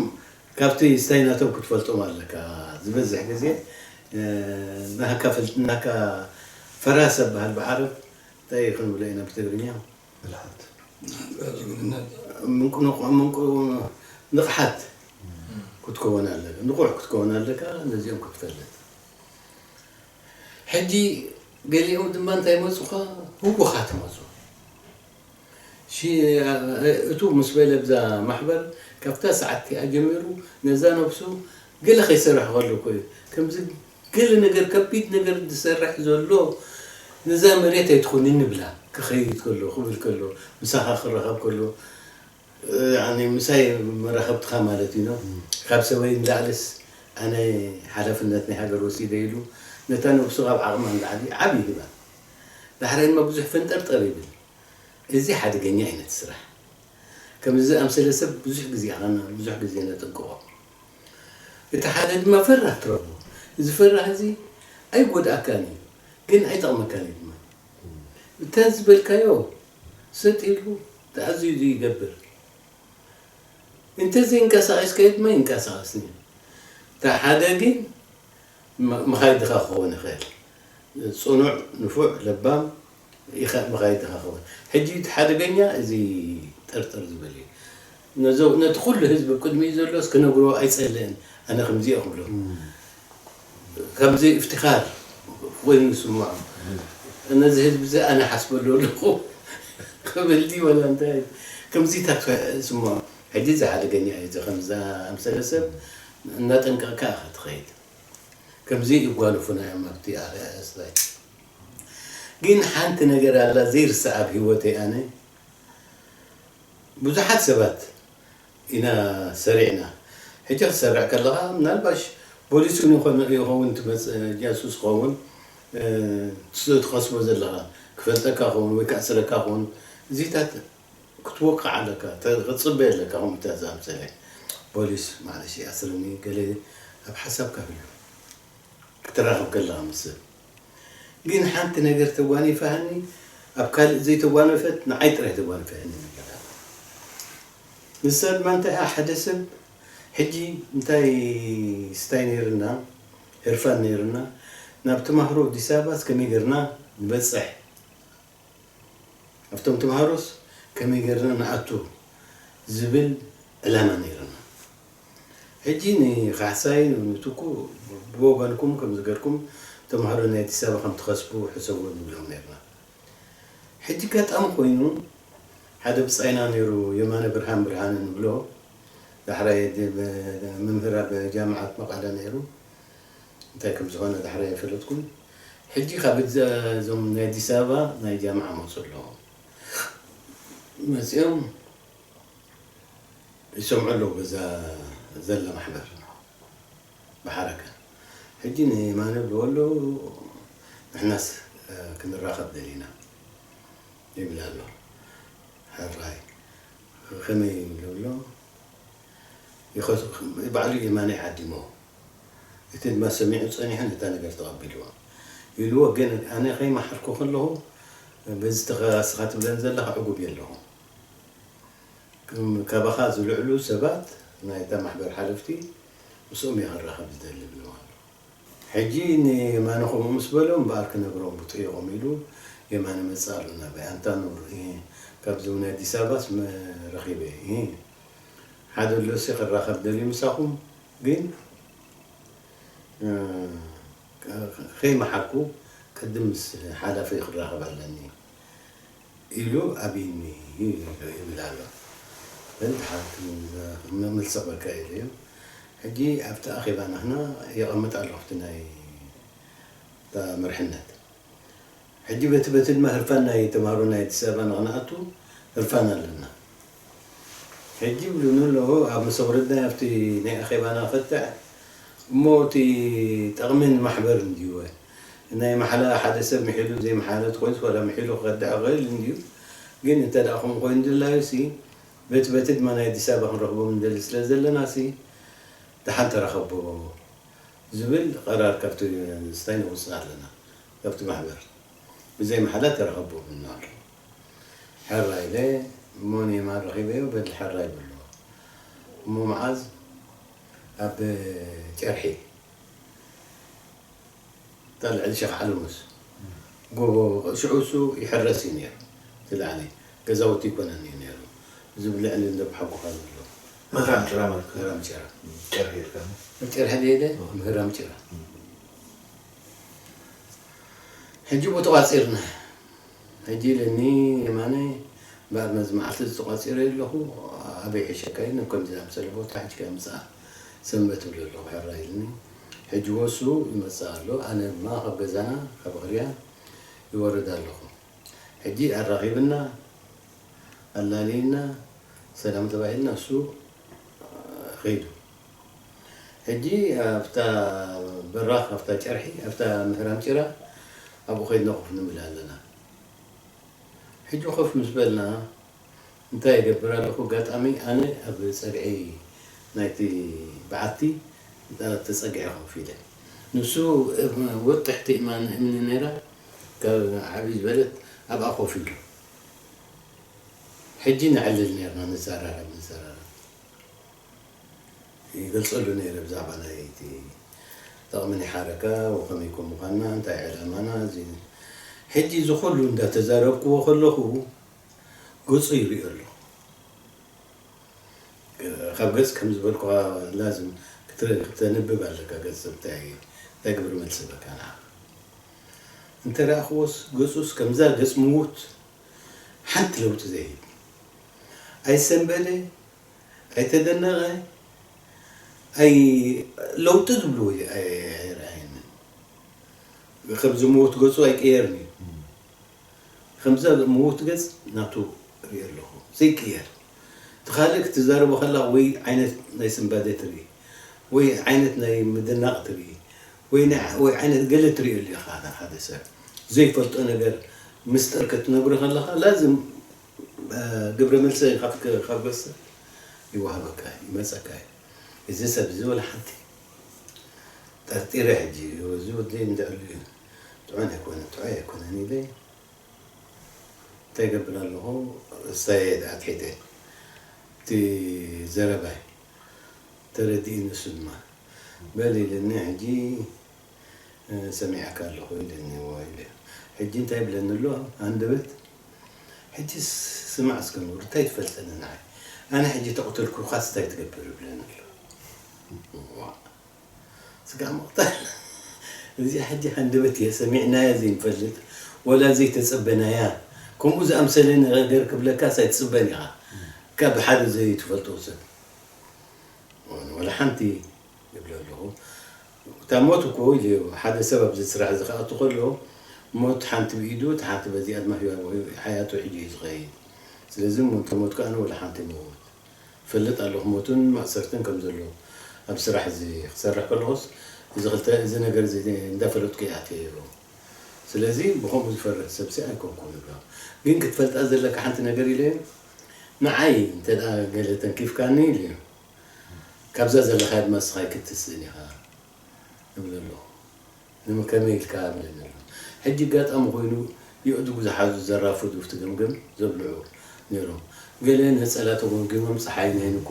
ካብቲ ስታይ ናቶም ክትፈልጦም ኣለካ። ዝበዝሕ ግዜ፣ እ፣ ናካ ፍል-፣ ናካ ፈራሰ በሃል ብዓረብ፣ እንታይ ክንብሎ ኢና ብትግርኛ? ብልሓት። ምንቁ-፣ ምንቁ-፣ ንቕሓት ክትከውን ኣለካ። ንቑሕ ክትከውን ኣለካ፣ ነዚኦም ክትፈልጥ። ሕጂ ገሊኦም ድማ እንታይ መጹኻ? ህወኻት መጹ። ሺ-፣ እቱ ምስ በለ ብዛ ማሕበር ካብታ ሰዓት እቲኣ ጀሚሩ ነዛ ነብሱ ገለ ከይሰርሕ ከሎ እኮ እዩ። ከምዚ ገለ ነገር፣ ከቢድ ነገር ዝሰርሕ ዘሎ፣ ነዛ መሬት ኣይትኹንን ንብላ። ክኸይድ ከሎ፣ ክብል ከሎ፣ ምሳኻ ክራኸብ ከሎ፣ ያኒ ምሳይ መራኸብትኻ ማለት እዩ፣ ኖ? እም። ካብ ሰበይ ንላዕልስ ኣነ ሓላፍነት ናይ ሃገር ወሲደ ኢሉ፣ ነታ ነብሱ ካብ ዓቕማ ንላዕሊ ዓቢ ይህባ። ዳሕራይ ድማ ብዙሕ ፈንጠርጠር ይብል። እዚ ሓደገኛ ዓይነት ስራሕ። ከምዚ ዝኣምሰለ ሰብ ብዙሕ ግዜ ኣነ፣ ብዙሕ ግዜ ነጠንቅቖ። እቲ ሓደ ድማ ፈራህ ትረኽቦ። እዚ ፈራህ እዚ ኣይጎድኣካን እዩ፣ ግን ኣይጠቕመካን እዩ ድማ። እታ ዝበልካዮ ሰጥ ኢሉ ተኣዚዙ ይገብር። እንተዘይንቀሳቐስካዮ ድማ ይንቀሳቐስን እዩ። እታ ሓደ ግን መ-፣ መኻይድኻ ክኸውን ይኽእል። ጽኑዕ፣ ንፉዕ፣ ለባም ኢኻ፣ መኻይድኻ ክኸውን። ሕጂ እቲ ሓደገኛ እዚ ጥርጥር ዝብል እዩ። ነዞ-፣ ነቲ ኩሉ ህዝቢ ኣብ ቅድሚኡ ዘሎስ ክነግሮ ኣይጸልእን። ኣነ ከምዚ እየ ክብሎ። እም። ከምዚ እፍትኻር ኮይኑ ይስምዖ። እም። ነዚ ህዝቢ እዚ ኣነ ሓስበሉ ኣለኹ ክብል ድዩ ወላ እንታይ? ከምዚታት ይስምዖ። ሕጂ እዚ ሓደገኛ እዩ። እዚ ከም ዝኣምሰለ ሰብ እናጠንቀቕካ ኢኻ ትኸይድ። ከምዚ ይጓንፉና እዮም ኣብቲ ኣርእስታይ። ግን ሓንቲ ነገር ኣላ ዘይርስዓ ኣብ ህይወተይ ኣነ። ብዙሓት ሰባት ኢና ሰሪዕና። ሕጂ ክትሰርዕ ከለኻ ምናልባሽ ፖሊስ እውን ይኾን-፣ ይኸውን ትመጽእ፣ ጃሱስ ይኸውን፣ እ፣ ትስ-፣ ትኸስቦ ዘለኻ ክፈልጠካ ይኸውን ወይ ከእስረካ ይኸውን። እዚታት ክትወቅዕ ኣለካ፣ ተ-፣ ክትጽበ ኣለካ። ከምኡታት ዝኣምሰለ ፖሊስ ማለሽ ይኣስረኒ ገለ ኣብ ሓሳብካ ህሉ ክትራኸብ ከለኻ ምስ ሰብ። ግን ሓንቲ ነገር ተጓኒፋሃኒ፣ ኣብ ካልእ ዘይተጓነፈት ንዓይ ጥራይ ተጓኒፋ እያ ነገር ኣላ። ንሳ ድማ እንታይ እያ፣ ሓደ ሰብ ሕጂ እንታይ ስታይ ነይርና፣ ህርፋን ነይርና፣ ናብ ተማሃሮ ኣዲስ ኣበባስ ከመይ ጌርና ንበጽሕ? ኣብቶም ተማሃሮስ ከመይ ጌርና ንኣቱ ዝብል ዕላማ ነይርና። ሕጂ ንካሕሳይ ንትኩ ብወገንኩም ከም ዝገርኩም ተማሃሮ ናይ ኣዲስ ኣበባ ከም ትኸስቡ ሕሰቡ ንብሎም ነይርና። ሕጂ ኣጋጣሚ ኮይኑ ሓደ ብጻይና ነይሩ የማነ ብርሃን ብርሃነ ንብሎ ዳሕራይ መምህር ኣብ ጃምዓት መቐለ ነይሩ። እንታይ ከም ዝኾነ ዳሕራይ ኣይፈለጥኩን። ሕጂ ካብ እዛ- እዞም ናይ ኣዲስ ኣበባ ናይ ጃምዓ መፁ ኣለዉ። መፂኦም ይሰምዑ ኣለዉ በዛ ዘላ ማሕበር ብሓረካ። ሕጂ ንየማነ ብልዎ ኣለዉ ንሕናስ ክንራኸብ ደሊና ይብል ኣሎ። ሕራይ ከመይ ይብሎ ኣሎ። ይኸሱ- ባዕሉ የማነ ይዓዲሞ። እቲ ድማ ሰሚዑ ጸኒሑ ነታ ነገር ተቐቢልዎ ኢልዎ። ግን ኣነ ከይመሓልኩ ከለኹ በዚ ተኸ- እስኻ ትብለን ዘለኻ ዕጉብ የለኹ። ከም ካባኻ ዝልዕሉ ሰባት ናይታ ማሕበር ሓለፍቲ ምስኦም እየ ክራኸብ ዝደሊ ብለዋሉ። ሕጂ ንየማነ ከምኡ ምስ በሎ እምበኣር ክነግሮም ብጥይቖም ኢሉ የማነ መጽእ ኣሎ ናባይ። ኣንታ ኑር እ፣ ካብዚ እውን ኣዲስ ኣበባስ መ- ረኺበ እ፣ ሓደ ኣሎሲ ክራኸብ ደልዩ ምሳኹም ግን እ፣ ከይመሓልኩ ቅድም ምስ ሓላፊ ክራኸብ ኣለኒ ኢሉ ኣብይኒ ይብል ኣሎ። በል ደሓን ክምልሰበካ ኢለዮ። ሕጂ ኣብቲ ኣኼባ ናህና የቐምጥ ኣለኹ ኣብቲ ናይ እታ መርሕነት። ሕጂ በቲ በቲ ድማ ህርፋን ናይ ተምሃሮ ናይ ኣዲስ ኣበባ ንኽንኣቱ ህርፋን ኣለና። ሕጂ ይብሉኒ ኣለዉ ኣብ መሰብ ረዳይ ኣብቲ ናይ ኣኼባና ፈትሕ እሞ እቲ ጠቕሚ ንማሕበር እንድዩ ናይ ማሕላ ሓደ ሰብ ምሒሉ ዘይመሓለት ኮይኑስ ዋላ ምሒሉ ክኸድዕ ይኽእል እንድዩ። ግን እንተ ደኣ ከምኡ ኮይኑ ድላዩ ሲ በቲ በቲ ድማ ናይ ኣዲስ ኣበባ ክንረኽቦም ንደሊ ስለ ዘለና ሲ ደሓን ተራኸቦ ዝብል ቐራር ካብቲ ስታይ ነውፅእ ኣለና። ካብቲ ማሕበር ብዘይ ማሕላ ተራኸቦ ብልና ኣሎ። ሕራ ኢለ እሞ ንየማን ረኺበዮ በል ሕራ ይብልዎ። እሞ መዓዝ ኣብ ጨርሒ እታ ልዕሊ ሸኽ ዓለሙስ ጎቦ ሽዑ እሱ ይሕረስ እዩ ነይሩ። እቲ ላዕሊ ገዛውቲ ይኮነን እዩ ነይሩ። እዚ ብልዕሊ እንደ ብሓጎኻ ዘሎ ምህራም ጭራ ማለት ነው። ምህራም ጭራ። ጨርሒ ኢልካ ነው። ጨርሒ ደለ ምህራም ጭራ። ሕጂ ቦ ተቋጺርና። ሕጂ ኢለኒ የማነ እምበኣር ነዚ መዓልቲ እዚ ተቋጺረ ኣለኹ ኣበይ ሕሸካ እዩ ናብ ከምዚ ዝኣምሰለ ቦታ ሕጂ ከ ምጽኣ ሰንበት እብሎ ኣለኹ ሕራ ኢልኒ። ሕጂ ወሱ ይመጽእ ኣሎ ኣነ ድማ ካብ ገዛና ካብ ኣኽርያ ይወርድ ኣለኹ። ሕጂ ኣራኺብና ኣላልይና ሰላም ተባሂልና እሱ ኸይዱ። ሕጂ ኣብታ በራኽ ኣብታ ጨርሒ ኣብታ ምህራም ጭራ ኣብኡ ኸይድና ኮፍ ንብል ኣለና። ሕጂ ኮፍ ምስ በልና እንታይ ይገብር ኣለኹ ኣጋጣሚ ኣነ ኣብ ጸግዒ ናይቲ በዓቲ ተጸጊዐ ኮፍ ኢለ ንሱ ወጥሕቲ እማን እምኒ ነይራ ካብ ዓብይ ዝበለት ኣብኣ ኮፍ ኢሉ ሕጂ ነዕልል ነርና ንዘራረብ ንዘራረብ ይገልጸሉ ነይረ ብዛዕባ ናይ እቲ ጠቕሚ ናይ ሓረካ ወከመይ ከም ምዃንና እንታይ ዕላማና እዚ ሕጂ እዚ ኩሉ እንዳተዛረብክዎ ከለኹ ገጹ ይሪኦ ኣለኹ ካብ ገጽ ከም ዝበልኩ ላዝም ክተ- ክተንብብ ኣለካ ገጽ እንታይ እንታይ ግብሪ መልሲ በካ ንዓ እንተ ረኣኽዎስ ገጹስ ከምዛ ገጽ ምዉት ሓንቲ ለውጢ ዘይህብ ኣይሰንበደ ኣይተደነቐ ኣይ ለውጢ ዝብልዎ ኣይረኣየንን ከም ዝምውት ገጹ ኣይቀየርን እዩ ከምዛ ምውት ገጽ ናቱ ርኢ ኣለኹ ዘይቅየር እቲ ካልእ ክትዛረቦ ከላ ወይ ዓይነት ናይ ስንባደ ትርኢ ወይ ዓይነት ናይ ምድናቕ ትርኢ ወይ ናይ- ወይ ዓይነት ገለ ትርኢ ኣለኻ ሓደ ሰብ ዘይፈልጦ ነገር ምስጢር ክትነግሮ ከለኻ ላዝም ግብረ መልሲ ካብ ገሰ ይወሃበካ ይመፀካ እዩ እዚ ሰብ እዚ ወላ ሓንቲ ጠርጢረ ሕጂ እዚ ወዲ እንድዕሉ እዩ ጥዑን ኣይኮነ ጥዑይ ኣይኮነን ኢለ እንታይ ገብር ኣለኹ እሳየ ኣትሒተ እቲ ዘረባይ ተረዲኡ ንሱ ድማ በል ኢለኒ ሕጂ ሰሚዐካ ኣለኹ ኢለኒ። እወ ኢለ። ሕጂ እንታይ ይብለኒ ኣሎ? ሃንደበት። ሕጂ ስማዕ እስከ ኑር፣ እንታይ ትፈልጠኒ ንዓይ? ኣነ ሕጂ ተቕተልኩኻስ እንታይ ትገብር? ይብለኒ ኣሎ። እዋ። ስጋ ምቕታል። እዚኣ ሕጂ ሃንደበት እየ፣ ሰሚዕናያ ዘይንፈልጥ፣ ወላ ዘይተጸበናያ። ከምኡ ዝኣምሰለ ነገር ክብለካስ ኣይትጽበን ኢኻ። ካብ ሓደ ዘይትፈልጦ ሰብ። ወላ ሓንቲ ይብሎ ኣለኹ። እታ ሞት እኮ ኢሉ፣ ሓደ ሰብ ኣብዚ ስራሕ እዚ ክኣቱ ከሎ፣ ሞት ሓንቲ ብኢዱ፣ እታ ሓንቲ በዚኣ ድማ ህያቡ ሓያቱ ሒዙ እዩ ዝኸይድ። ስለዚ፣ ሞ-፣ እንተ ሞትኩ ኣነ ወላ ሓንቲ ይመውት። ፈልጥ ኣለኹ፣ ሞትን ማእሰርትን ከም ዘሎ። ኣብ ስራሕ እዚ ክሰርሕ ከለኹስ፣ እዚ ክልተ፣ እዚ ነገር እዚ እንዳፈለጥኩ እየ ኣትየዮ። ስለዚ፣ ብኸምኡ ዝፈርህ ሰብሲ ኣይኮንኩን ይብሎ። ግን ክትፈልጣ ዘለካ ሓንቲ ነገር ኢለዮ፣ ንዓይ እንተ ደኣ ገለ ተንኪፍካኒ ኢለዮ፣ ካብዛ ዘለኻያ ድማ ንስኻ ኣይክትስእን ኢኻ እብል ኣለኹ። ንመ-፣ ከመይ ኢልካ እብለኒ ኣሎ። ሕጂ ኣጋጣሚ ኮይኑ የእዱግ ዝሓዙ ዘራፉ ዱፍቲ ገምገም ዘብልዑ ነይሮም። ገለ ነጸላ ተጎምጊሞም ጸሓይ ነይን እኮ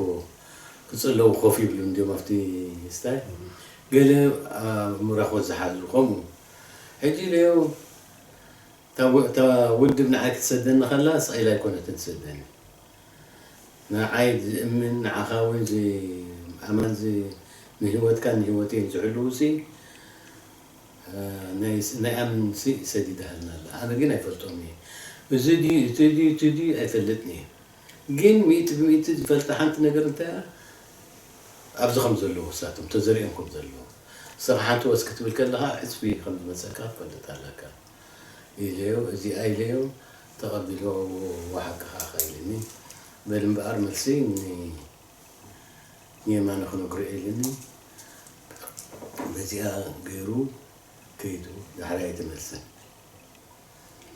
ክጽለዉ ኮፍ ይብሉ እንድዮም ኣብቲ ስታይ። ገለ፣ አ፣ ሙራኾት ዝሓዙ ከምኡ። ሕጂ ኢለዮ፣ እታ ወ-፣ እታ ውድብ ንዓይ ክትሰደኒ ከላ፣ ስቕ ኢላ ኣይኮነትን ትሰደኒ። ንዓይ ዝእምን፣ ንዓኻ እውን ዚ-፣ ኣማን ዚ-፣ ንህይወትካን ንህይወተይን ዝሕልው ሲ፣ እ፣ ናይ ስ-፣ ናይ ኣምን ሲ ሰዲዳሃልና ኣላ። ኣነ ግን ኣይፈልጦም እየ። እዚ ድዩ፣ እቲ ድዩ፣ እቲ ድዩ ኣይፈልጥን እየ። ግን ሚእቲ ብሚእቲ ዝፈልጣ ሓንቲ ነገር እንታይ እያ? ኣብዚ ከም ዘለዉ፣ እሳቶም ተዘሪኦም ከም ዘለዉ። ንስኻ ሓንቲ ወስ ክትብል ከለኻ፣ ዕጽፊ ከም ዝመጸካ ክትፈልጥ ኣለካ። ኢለዮ፣ እዚኣ ኢለዮ፣ ተቐቢሎ፣ ሓቂ ከኣ ኢሉኒ። በል እምበኣር መልሲ ን-፣ ንየማነ ክነግሮ ኢሉኒ። በዚኣ ገይሩ ከይዱ፣ ዳሕራይ ኣይተመልሰን።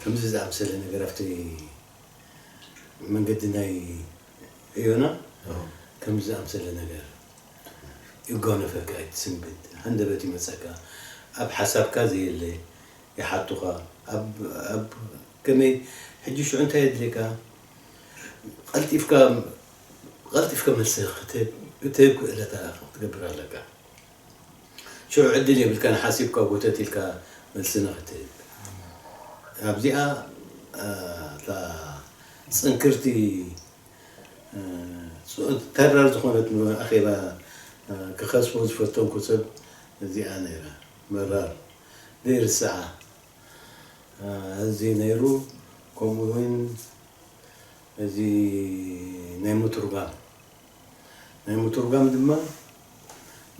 ከምዚ ዝኣምሰለ ነገር ኣብቲ መንገዲ ናይ ዕዮና፣ ኣዎ። ከምዚ ዝኣምሰለ ነገር ይጓነፈካ፣ ኣይትስንብድ፣ ሃንደበት ይመጸካ፣ ኣብ ሓሳብካ ዘየለ ይሓቱኻ፣ ኣብ፣ ኣብ ከመይ፣ ሕጂ ሽዑ እንታይ የድልየካ? ቀልጢፍካ፣ ቀልጢፍካ መልሲ ክትህብ፣ ክትህብ ክእለታ ክትገብር ኣለካ። ሽዑ ዕድል የብልካን፣ ሓሲብካ ጎተት ኢልካ መልሲ ንኽትህብ። ኣብዚኣ፣ እ፣ እታ ጽንክርቲ፣ እ፣ ጽ-፣ ተራር ዝኾነት ኣኼባ፣ እ፣ ክኸስቦ ዝፈተንኩ ሰብ እዚኣ ነይራ። መራር ዘይርስዓ፣ እ፣ እዚ ነይሩ። ከምኡ እውን እዚ ናይ ምትርጓም፣ ናይ ምትርጓም ድማ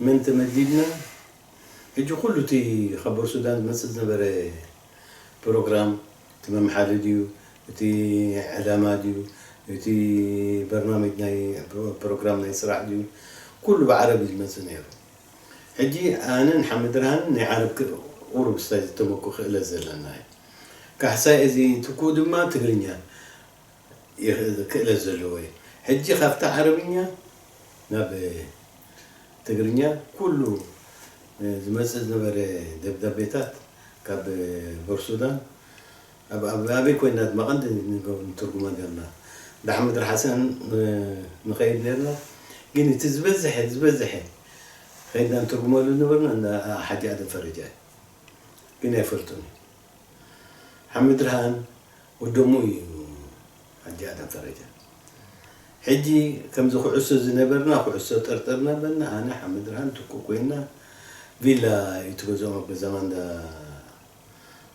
መን ተመዲብና፣ ሕጂ ኩሉ እቲ ካብ ቦር ሱዳን ዝመጽእ ዝነበረ ፕሮግራም፣ እቲ መምሓሪ ድዩ፣ እቲ ዕላማ ድዩ፣ እቲ በርናምጅ ናይ ፕሮ-፣ ፕሮግራም ናይ ስራሕ ድዩ፣ ኩሉ ብዓረብ እዩ ዝመጽእ ነይሩ። ሕጂ ኣነን ሓመድርሃንን ናይ ዓረብ ክ-፣ ቁሩብ ስታይ ዝተመኩ ክእለት ዘለና እዩ። ካሕሳይ እዚ ትኩእ ድማ ትግርኛ ይኽ-፣ ክእለት ዘለዎ እዩ። ሕጂ ካብቲ ዓረብኛ ናብ ትግርኛ ኩሉ፣ እ፣ ዝመጽእ ዝነበረ ደብዳቤታት ካብ ቦር ሱዳን ኣብ፣ ኣብ፣ ኣበይ ኮይና ድማ ቀንዲ ንገ-፣ ንትርጉማ ነርና። ዳሕምድሪ ሓሰን፣ እ፣ ንኸይድ ነርና። ግን እቲ ዝበዝሐ፣ ዝበዝሐ ኸይድና ንትርጉመሉ ነበርና እንዳ ሓጂ ኣደም ፈረጃ እዩ። ግን ኣይፈልጡን እዩ። ሓመድርሃን ወደሙ እዩ ሓጂ ኣደም ፈረጃ። ሕጂ ከምዚ ኩዕሶ ዝነበርና፣ ኩዕሶ ጠርጠርና በልና፣ ኣነ ሓመድርሃን ትኩእ ኮይና ቪላ እዩ ትገዝኦም ኣብ ገዛ ማንዳ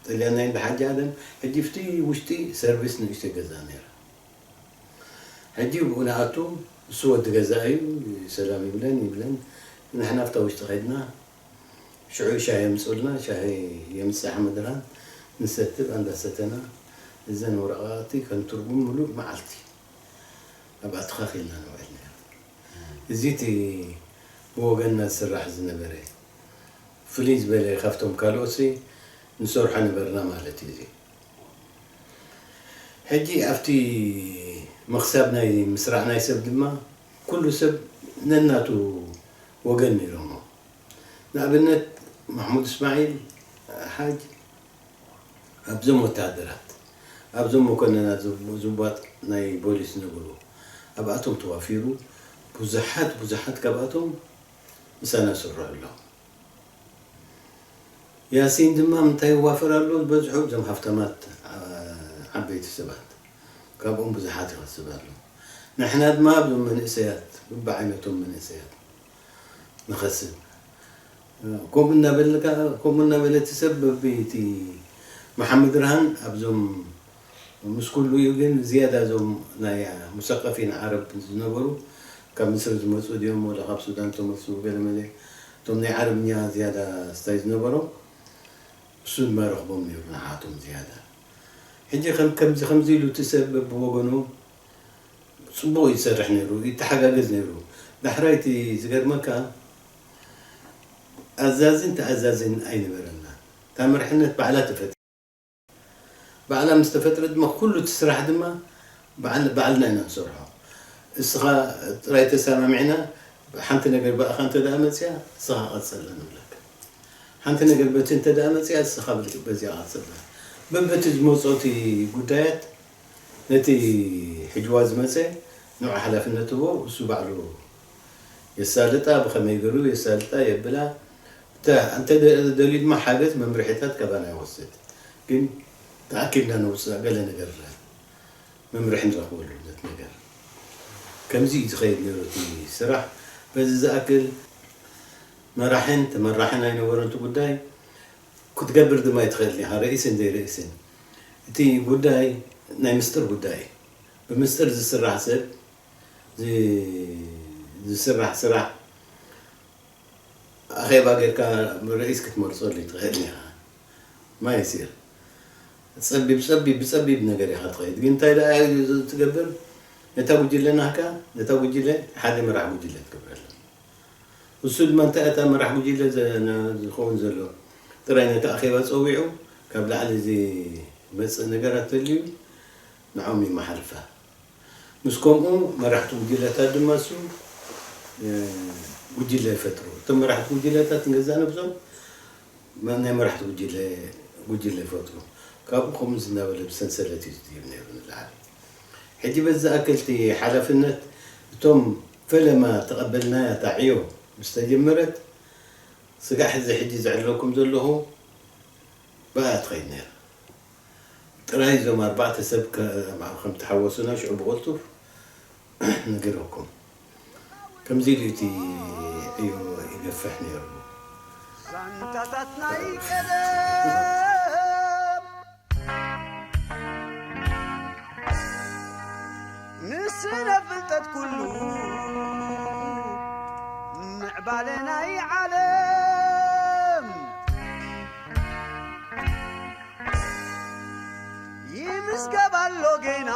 ጥልያን ናይ እንዳ ሓጂ ኣደም። ሕጂ ብቲ ውሽጢ ሰርቪስ ንእሽተይ ገዛ ነይራ። ሕጂ ብኡ ንኣቱ፣ እሱ ወዲ ገዛ እዩ፣ ሰላም ይብለን፣ ይብለን። ንሕና ኣብታ ውሽጢ ከድና፣ ሽዑ ሻሂ የምጽኡልና፣ ሻሂ የምጽእ ሓመድርሃን፣ ንሰትብ፣ ኣንዳሰተና፣ እዘን ወረቓቕቲ ከንትርጉም ምሉእ መዓልቲ ኣብኣ ተኻኺልና ንውዕል ነይርና። እዚ እቲ ብወገንና ዝስራሕ ዝነበረ ፍልይ ዝበለ ካብቶም ካልኦትሲ ንሰርሖ ነበርና ማለት እዩ። እዚ ሕጂ ኣብቲ ምኽሳብ ናይ ምስራዕ ናይ ሰብ ድማ ኩሉ ሰብ ነናቱ ወገን ነይሮሞ። ንኣብነት ማሕሙድ እስማዒል ሓጅ ኣብዞም ወታደራት፣ ኣብዞም መኮንናት ዝቡ-፣ ዝቡዋጥ ናይ ቦሊስ ንብሉ ኣብኣቶም ተዋፊሩ፣ ብዙሓት ብዙሓት ካብኣቶም ምሳና ይሰርሑ ኣለዉ። ያሲን ድማ ምንታይ ይዋፈር ኣሎ ዝበዝሑ እዞም ሃፍታማት፣ ዓ-፣ ዓበይቲ ሰባት፣ ካብኦም ብዙሓት ይኸስብ ኣሎ። ንሕና ድማ እዞም መንእሰያት፣ ብዓይነቶም መንእሰያት ንኸስብ። ከምኡ እናበልካ፣ ከምኡ እናበለ እቲ ሰብ በቢ እቲ መሓመድ ርሃን ኣብዞም ምስ ኩሉ እዩ ግን ዝያዳ እዞም ናይ ሙሰቀፊን ዓረብ ዝነበሩ ካብ ምስሪ ዝመፁ ድዮም ወላ ካብ ሱዳን ተመልሱ ገለመለ እቶም ናይ ዓረብኛ ዝያዳ ስታይ ዝነበሮም እሱ ድማ ረኽቦም ነይሩ ንዓቶም ዝያዳ። ሕጂ ከም ከምዚ ከምዚ ኢሉ እቲ ሰብ በብወገኑ ፅቡቕ ይሰርሕ ነይሩ፣ ይተሓጋገዝ ነይሩ። ዳሕራይ እቲ ዝገርመካ ኣዛዝን ተኣዛዝን ኣይነበረና። እታ መርሕነት ባዕላ ተፈጢ ባዕላ ምስ ተፈጥረ ድማ ኩሉ እቲ ስራሕ ድማ ባዕል- ባዕልና ኢና ንሰርሖ። እስኻ ጥራይ ተሰማሚዕና ሓንቲ ነገር ብኣኻ እንተ ደኣ መፅያ እስኻ ቀፅላ ንብለካ። ሓንቲ ነገር በቲ እንተ ደኣ መፅያ እስኻ በዚኣ ቀፅላ። በበቲ ዝመፆ እቲ ጉዳያት ነቲ ሕጅዋ ዝመፀ ንዑ ሓላፍነት ህቦ እሱ ባዕሉ የሳልጣ፣ ብኸመይ ገሩ የሳልጣ የብላ። እተ- እንተ ደ- ደልዩ ድማ ሓገዝ መምርሒታት ካባና ይወስድ። ግን ተኣኪብና ነውፅእ ገለ ነገር መምርሒ ንረኽበሉ ነት ነገር ከምዚ እዩ ዝኸይድ ነይሩ እቲ ስራሕ። በዚ ዝኣክል መራሕን ተመራሕን ኣይነበረን እቲ ጉዳይ። ክትገብር ድማ ይትኽእል ኢኻ ርእስን ዘይርእስን። እቲ ጉዳይ ናይ ምስጢር ጉዳይ እዩ። ብምስጢር ዝስራሕ ሰብ ዝ- ዝስራሕ ስራሕ ኣኼባ ጌርካ ርእስ ክትመርፀሉ ይትኽእል ኢኻ። ማይሲር ፀቢብ ፀቢብ ብፀቢብ ነገር ኢኻ ትኸይድ። ግን እንታይ ደኣ እዩ ትገብር? ነታ ጉጅለ ናህካ ነታ ጉጅለ ሓደ መራሕ ጉጅለ ትገብረላ። እሱ ድማ እንታይ እታ መራሕ ጉጅለ ዝኸውን ዘሎ ጥራይ ነቲ ኣኼባ ፀዊዑ ካብ ላዕሊ ዝመፅእ ነገራት ተልዩ ንዖም ይመሓልፋ። ምስ ከምኡ መራሕቲ ጉጅለታት ድማ እሱ ጉጅለ ይፈጥሩ። እቶም መራሕቲ ጉጅለታት ንገዛእ ነብሶም ናይ መራሕቲ ጉጅለ ጉጅለ ይፈጥሩ። ካብኡ ከምኡ ዝናበለ ብሰንሰለት እዩ ዝድይብ ነይሩ ንላዕሊ። ሕጂ በዚ ዝኣክል እቲ ሓላፍነት እቶም ፈለማ ተቐበልናያ እታ ዕዮ ምስ ተጀመረት ስጋዕ ሕዚ ሕጂ ዘዕልለኩም ዘለኹ ብኣ ትኸይድ ነይራ። ጥራይ እዞም ኣርባዕተ ሰብ ከም ተሓወሱና ሽዑ ብቕልጡፍ ነጊረኩም። ከምዚ ኢሉ እቲ ዕዮ ይገፍሕ ነይሩ። ዛንታታት ናይ ቀደም ንስነ ፍልጠት ኩሉ ምዕባለ ናይ ዓለም ይምዝገብ ኣሎ ጌና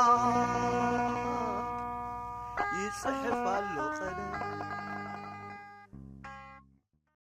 ይጽሕፍ ኣሎ ቀለም።